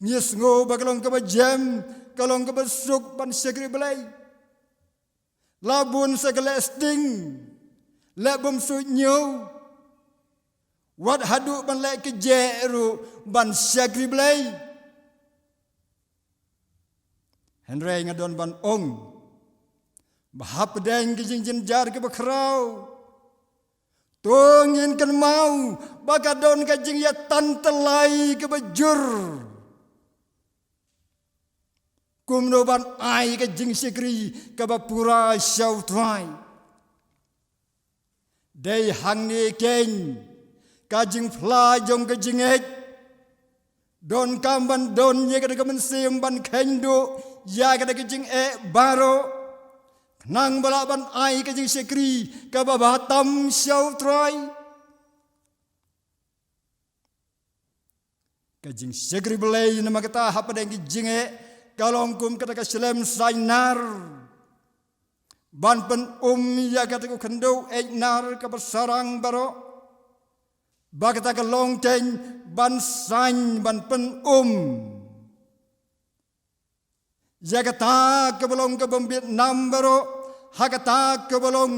Ngi sngew ba ka long kaba jem, ka long kaba suk ban shakri Blei. La bun sa ka leh sting, leh bym suidñiew. Wat haduh ban leh kjeh ruh ban shakri Blei. Hynrei nga don ban ong. Ba hapdeng ki jingjynjar kiba khraw. To ngin kynmaw, ba ka don ka jingïatantlai kiba jur. Kumno ban ai ka jingshakri kaba pura sha u Trai. Dei hangne keiñ, ka jingphla jong ka jingngeit. Donkam ban don ïa kata ka mynsiem ban kheiñ duh, ïa kata ka jingeh baroh. Khnang ba lah ban ai ka jingshakri, kaba bha tam sha u Trai. Ka jingshakri Blei namar kata hapdeng ki jingeh, ka long kum kata ka shlem saiñ nar. Ban pynum ïa kata ka khyndew eit nar kaba sarang baroh. Ba kata ka long keiñ ban saiñ ban pynum. Ïa kata kaba long ka bym bit nam baroh, ha kata kaba long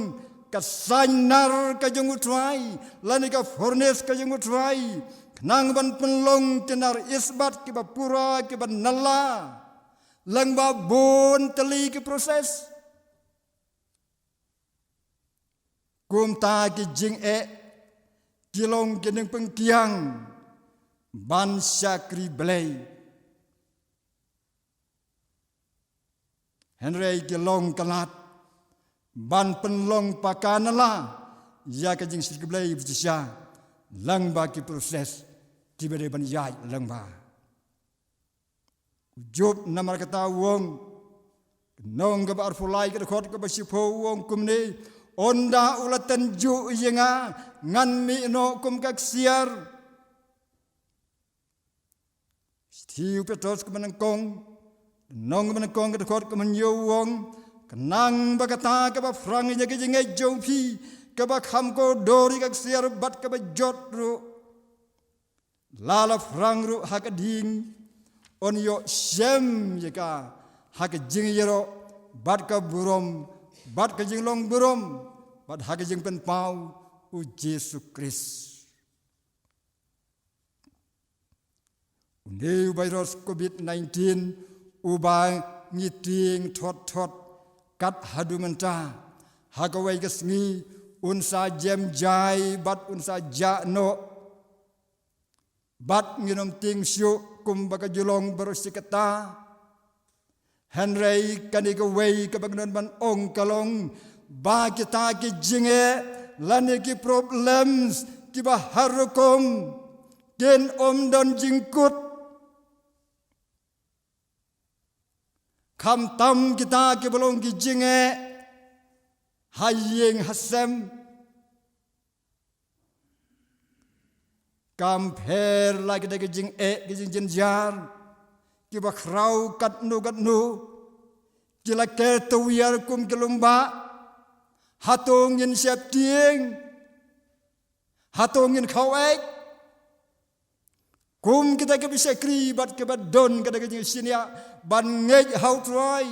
ka saiñ nar ka jong u Trai, lane ka furnace ka jong u Trai, khnang ban pynlong ki nar isbat kiba pura kiba nala, lyngba bun tylli ki process. Kumta ki jingeh, ki long ki nongpyngkiang, ban shakri Blei. Hynrei ki long ka lad, ban pynlong paka nala, ïa ka jingshakri Blei ba shisha, lyngba ki process, kiba dei ban ïaid lyngba. U Job namar kata u ong, ka lynnong kaba arphew lai ka dkhot kaba shiphew u ong kumne, ynda u la tynjuh ïa nga, ngan mih noh kum ka ksiar. Shithi u Petros kaba nyngkong, lynnong kaba nyngkong ka dkhot kaba hynñiew u ong, khnang ba kata kaba phrang ïa ka jingngeit jong phi, kaba kham kordor ïa ka ksiar bad kaba jot ruh. La la phrang ruh ha ka ding, yn ïoh shem ïa ka, ha ka jingïaroh, bad ka burom, bad ka jinglong burom, bad ha ka jingpynpaw, u Jisu Khrist. Une u virus covid nineteen, uba ngi tieng thot thot, kat haduh mynta, ha kawei ka sngi, Un sa jem jai bad un sa jah noh. Bad ngin ym tieng shuh kumba ka ju long baroh shi katta. Hynrei kane kawei kaba ngan ban ong ka long ba kita ki jingeh lane ki problems kiba har rukom kin ym don jingkut. Khamtam kita kiba long ki jingeh ha ïing ha sem. Kam pher la kita ki jingeh ki jingjynjar kiba khraw katno katno, ki la ker tawiar kum ki lymbah. Hato ngin sheptieng? Hato ngin khaw-eh? Kum kita kiba shakri bad kiba don kita ki jingshaniah ban ngeit ha U Trai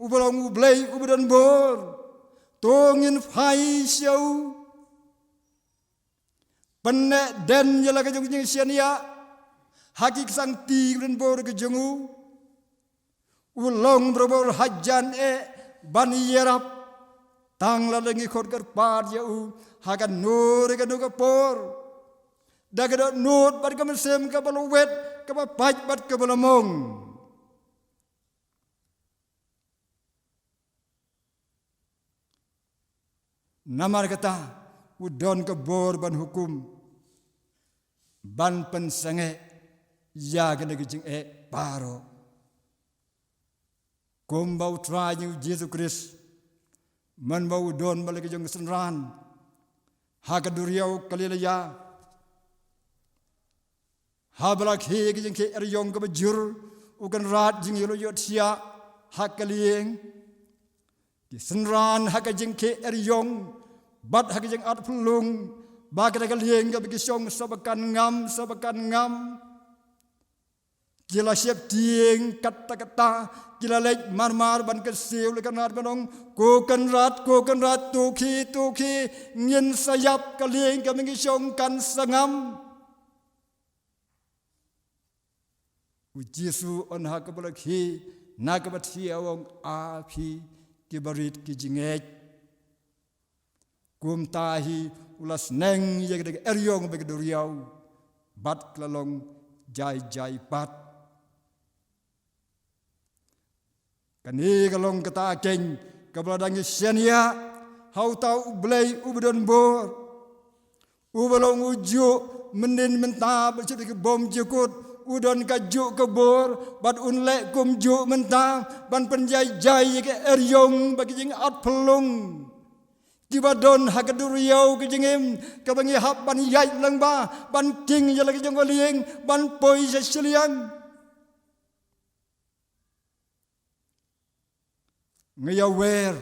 uba long U Blei uba don bor, to ngin phai sha u. Pynneh den ïa la ka jong ka jingshaniah ha ki ksangti kiba don bor ka jong u. U long barabor hajan eh ban ïarap. Tang lada ngi khot kyrpad ïa u ha kano re kano ka por, da ka dohnud bad ka mynsiem kaba lawet, kaba pait bad kaba lamong. Namar kata u don ka bor ban hukum, ban pynsangeh ïa kane ka jingeh baroh. Kumba U Trai jong ngi U Jisu Khrist, mynba u don bad la ka jong ka synran ha ka duriaw Galilea, haba la khie ka jingkhie eriong kaba jur, u Kynrad jong ngi u la ïohthiah ha ka lieng. Ki synran ha ka jingkhie eriong bad ha ka jingat phyllung, ba kata ka lieng kaba ki shong sa ba kan ngam, sa ba kan ngam. Ki la sheptieng katta katta, ki la leit marmar ban kyrsiew ïa u Kynrad ban ong, ko Kynrad, ko Kynrad, to khie, to khie, ngin sa ïap, ka lieng kaba ngi shong kan sa ngam. U Jisu u ong ha kaba la khie na kaba thiah, u ong, a phi kiba rit ki jingngeit. Kumta hi u la sneng ïa ka eriong bad ka duriaw bad ka la long jai jai pat. Kane ka long kata ka khein kaba la dang ïa shaniah ha uta U Blei uba don bor, uba long u juh mynnin mynta bad shuh da ki bymjukut. U don ka juh ka bor bad un leh kumjuh mynta ban pynjai jai ïa ka eriong bad ka jingat phyllung kiba don ha ka duriaw ka jingim, kaba ngi hap ban ïaid lyngba, ban khing ïa la ka jong ka lieng, ban poi sha shiliang. Nga ïawer,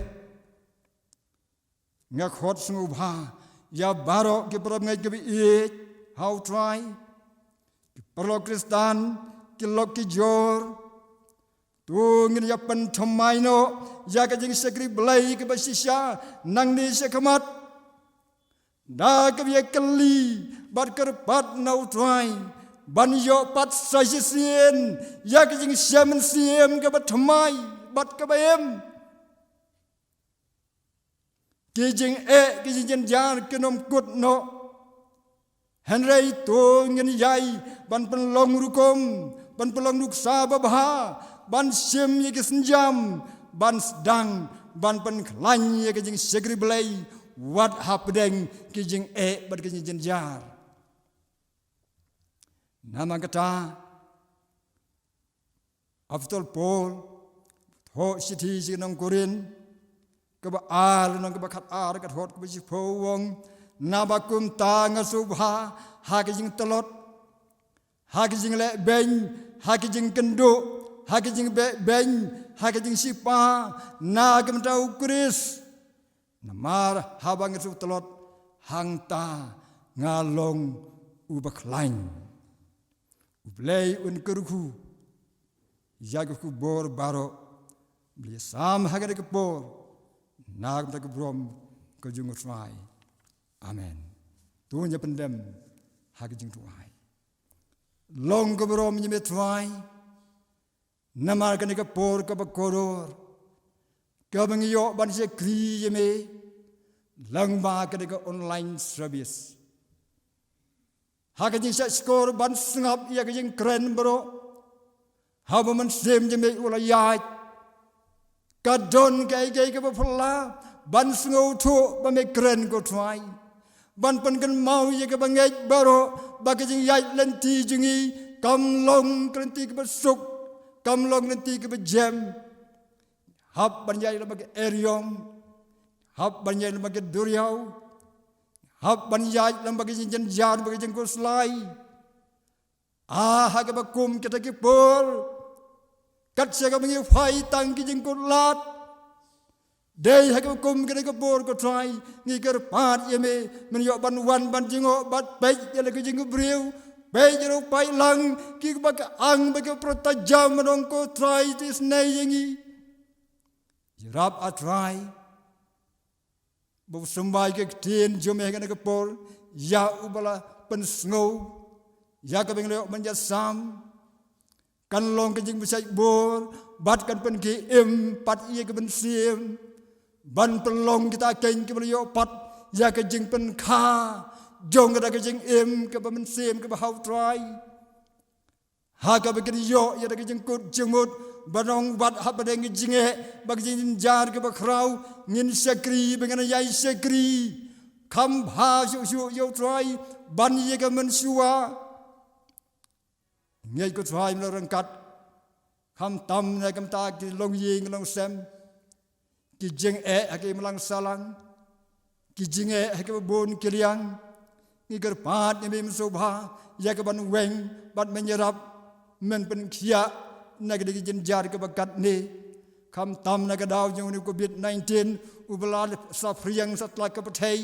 nga khot sngewbha ïa baroh ki parabangeit kiba ïeit ha U Trai, ki paralok Khristan, ki lok ki jor. To ngin ïa pynthymmai noh ïa ka jingshakri Blei kaba shisha nangne shakhmat. Da kaba ïa kylli bad kyrpad na U Trai ban ïoh pat sa shisien ïa ka jingshem mynsiem kaba thymmai bad kaba im. Ki jingeh, ki jingjynjar kin ym kut noh. Hynrei to ngin ïai ban pynlong rukom, ban pynlong nuksa babha, ban shim ïa ki sienjam, ban sdang ban pynkhlaiñ ïa ka jingshakri Blei wat hapdeng ki jingeh bad ki jingjynjar. Namar kata, Apostol Paul, thoh shithi sha ki nong Korinth, kaba ar, lynnong kaba khatar, ka dkhot kaba shiphew, u ong, naba kumta nga sngewbha ha ki jingtlot, ha ki jingleh beiñ, ha ki jingkynduh, ha ki jingbeh beiñ, ha ki jingshipah, na ka bynta U Khrist. Namar haba nga sngewtlot, hangta nga long uba khlaiñ. U Blei un kyrkhu ïa ki khubor baroh ba la ïasam ha kane ka por, na ka bynta ka burom ka jong U Trai. Amen. To ngin ïa pyndem ha ka jingduwai. Long ka burom ïa me Trai, namar kane ka por kaba kordor kaba ngi ïoh ban shakri ïa me. Lyngba kane ka online service, ha ka jingshah shkor ban sngap ïa ka jingkren baroh, haba u Mynsiem jong me u la ïaid, ka don kaei kaei kaba phylla ban sngewthuh ba me kren, ko Trai, ban pynkynmaw ïa kaba ngeit baroh ba ka jingïaid lynti jong ngi kam long ka lynti kaba suk, kam long lynti kaba jem. Hap ban ïaid lyngba ka eriong, hap ban ïaid lyngba ka duriaw, hap ban ïaid lyngba ka jingjynjar bad ka jingkhuslai. Ah, ha kaba kum kita ki por, kat sha kaba ngi phai tang ki jingkutlad, dei ha kaba kum kita ki por, ko Trai, ngi kyrpad ïa me, men ïoh ban wan ban jngoh bad peit ïa la ka jingbriew, peit ïa la u paidlang, kiba ka ang bad kiba pyrta jam, ban ong, ko Trai, to isynei ïa ngi. Ïarap, ah Trai, ba u symbai ka ktien jong me ha kane ka por, ïa uba la pynsngew ïa kaba ngi la ïoh ban ïasam, kan long ka jingbishai bor bad kan pynkhie im pat ïa ka mynsiem, ban pynlong kita kiba la ïoh pat ïa ka jingpynkha jong kata ka jingim kaba mynsiem kaba ha u Trai. Ha kaba kin ïoh ïa ka jingkut jingmut, ban ong, wat haba dang ka jingeh bad ka jingjynjar kaba khraw, ngin shakri bad ngin ïai shakri kham bha shuh shuh ïa u Trai ban ïa ka mynshuwa. Ngeit, ko Trai, me la ryngkat, khamtam na ka bynta ki longïing longsem, ki jingeh ha ki imlang sahlang, ki jingeh ha kiba bun ki liang. Ngi kyrpad ïa me, me sngewbha ïa ka ban weng bad men ïarap, men pynkhiah na ka dei ka jingjynjar kaba katne, khamtam na ka daw jong une u Covid nineteen uba la saphriang satlak ka pyrthei,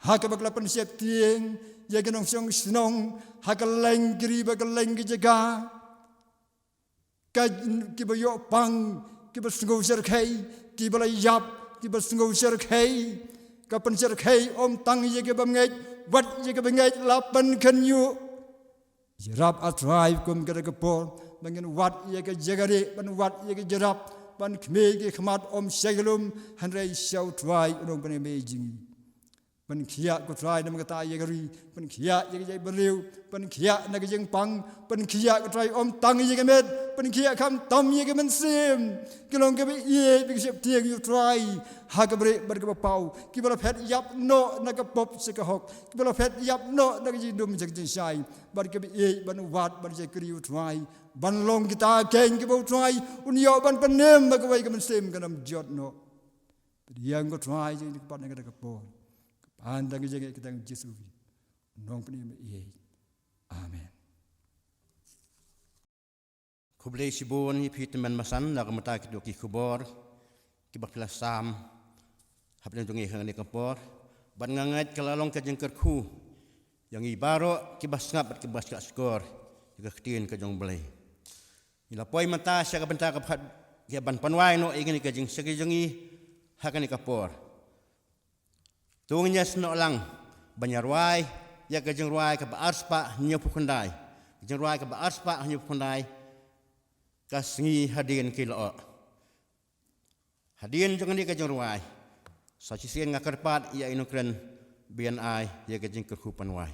ha kaba ka la pynsheptieng ïa ki nongshong shnong ha kylleng ki ri bad kylleng ki jaka. Ka, kiba ïoh pang, kiba sngew shyrkhei, kiba la ïap, kiba sngew shyrkhei. Ka pynshyrkhei ym tang ïa kiba ngeit, wat ïa kiba ngeit la pynkhynñiuh. Ïarap, ah Trai, kum kata ka por, ba ngin wad ïa ka jingrieh, ban wad ïa ka jingïarap, ban khmih ki khmat ym sha ki lum, hynrei sha u Trai u nongpynim jong ngi. Pynkhiah, ko Trai, namar kata ïa ka ri, pynkhiah ïa ka jaitbynriew, pynkhiah na ka jingpang, pynkhiah, ko Trai, ym tang ïa ka met, pynkhiah khamtam ïa ka mynsiem. Ki long kiba ïeit bad ki sheptieng ïa u Trai ha kaba rieh bad kaba paw, kiba la phet ïap noh na ka pop sha ka hok, kiba la phet ïap noh na ka jingdum sha ka jingshai, bad kiba ïeit ban wad ban shakri ïa u Trai, ban long kita kiba u Trai un ïoh ban pynim ha kawei ka mynsiem kan ym jot noh. Pdiang, ko Trai, jong ngi ka pat na kata ka por. Ka pan tang ka jingïeit, ka tang Jisu, u nongpynim ba ïeit. Amen. Khublei shibun ïa phi tymmen basan na ka bynta kito ki khubor kiba phi la sam hapdeng jong ngi ha kane ka por. Bad nga ngeit ka la long ka jingkyrkhu ïa ngi baroh kiba sngap bad kiba shah shkor ïa ka ktien ka jong u Blei. Ngi la poi mynta sha ka bynta kaba khatduh, ïa ban pynwai noh ïa kane ka jingshakri jong ngi ha kane ka por. To ngin ïasnoh lang ban ïa rwai ïa ka jingrwai kaba arspah hynñiewphew khyndai. Ka jingrwai kaba arspah hynñiewphew khyndai, Ka Sngi Hadien Ki Lyoh. Hadien jong kane ka jingrwai, sa shisien nga kyrpad ïa i nongkren ba yn ai ïa ka jingkyrkhu pynwai.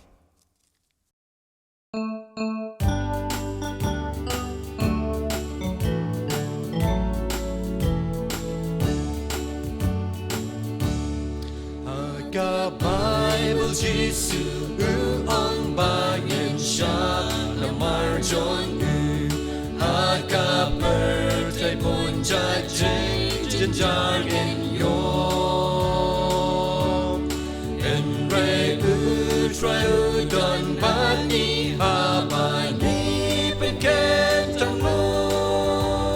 Ha ka Baibl Jisu u ong ba ngin shah namar jong u. Ha ka pyrthei bun jait jingjynjar ngin ïoh. Hynrei u Trai u don bad ngi haba ngi pynkyntang mut.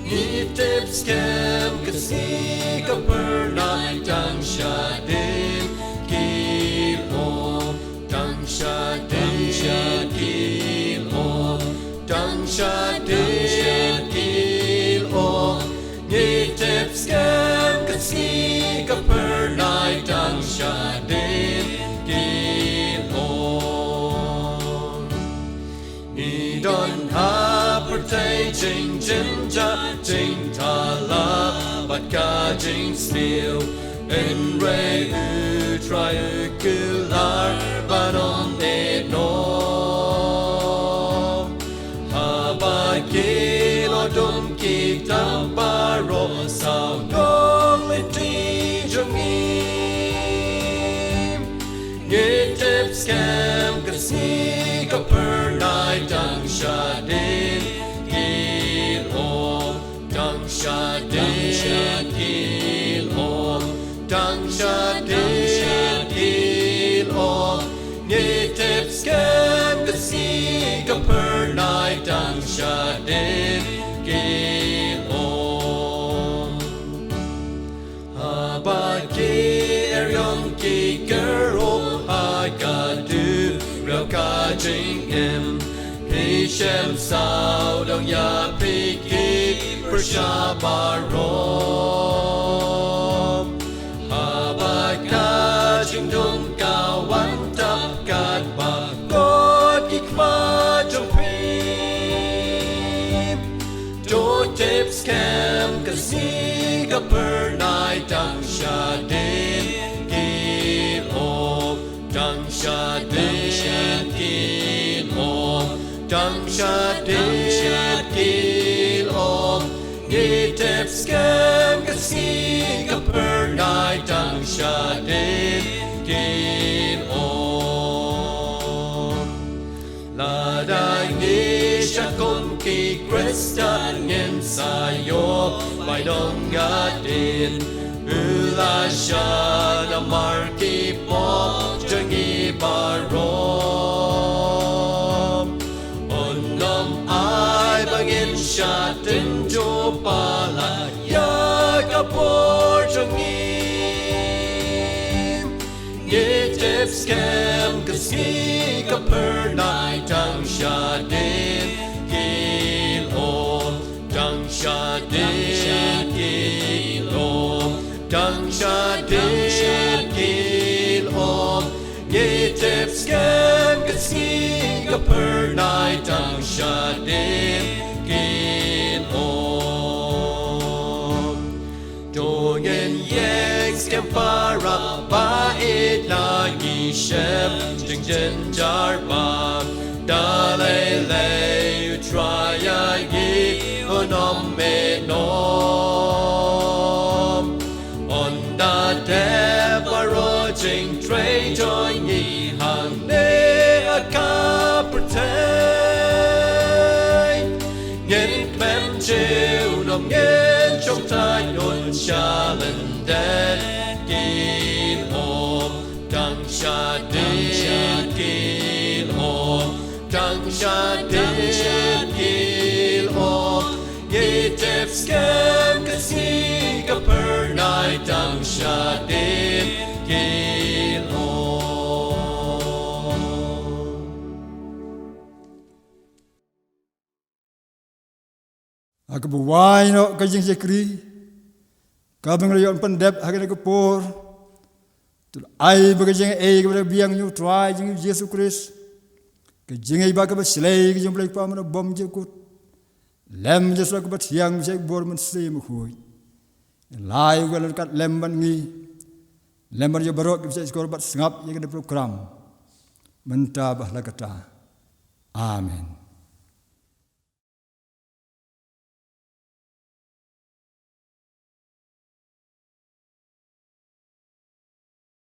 Ngi tip skhem ka sngi ka pyrthei dang shadien ki lyoh. Dang shadien ki lyoh, dang shadien ki lyoh. Ngi tip skhem ka sngi ka pyrthei dang shadien ki lyoh. Ngi don ha pyrthei jingjynjar jingthala bad Ka jingsniew, hynrei U Trai u kular ban ym ïehnoh. Haba ki la don ki tam baroh, sawdong lynti jong ngi. Ngi tip skhem ka sngi ka phyrnai, tang shadien ki lyoh, tang shadien ki lyoh, tang shadien ki lyoh. Ngi tip skhem ka sngi ka phyrnai, tang shadien ki lyoh. Haba ki eriong ki kyrhuh ha ka duriaw ka jingim, phi shem sawdong ïa phi ki pyrshah baroh. Haba ka jingdum ka wan tap katba kut ki khmat jong phi, to tip skhem ka sngi ka phyrnai, tang shadien ki lyoh, tang shadien ki lyoh, tang shadien ki lyoh. Ngi tip skhem ka sngi ka phyrnai, tang shadien ki lyoh. Lada ngi sha kum ki Khristan ngin sa ïoh bainong hadien, u la shah namar ki pop jong ngi baroh. Un ym ai ba ngin shah tynjuh palat ïa ka bor jong ngi. Ngi tip skhem ka sngi ka phyrnai, tang shadien ki lyoh, tang shadien ki lyoh, tang shadien ki lyoh. Ngi tip skhem ka sngi ka phyrnai, tang shadien ki lyoh. To ngin ïeng skhem para baieit, la ngi shem jingjynjar bha, da lei lei U Trai ïa ngi un ym ïehnoh. Un da dep baroh jingtrei jong ngi hangne ha ka pyrthei. Ngin kmen junom, ngin shongthait, un shah lyndet ki lyoh, tang shadien ki lyoh, tang shadien ki lyoh. Ngi tip skhem ka sngi ka phyrnai, tang shadien ki lyoh. Ha kaba wai noh ka jingshakri, kaba ngi la ïoh pyndep ha kane ka por, to ai ba ka jingaiei kaba la biang jong U Trai jong ngi U Jisu Khrist, ka jingïeit ba kaba shlei ka jong U Blei Kpa Mynsiem Bakhuid, lem jong U Trai kaba thiang, ba shai bor Mynsiem Bakhuid, lai u ka la kat lem bad ngi, lem bad ïa baroh kiba shah shkor bad sngap ïa kane ka program, mynta bad ha la kata. Amen.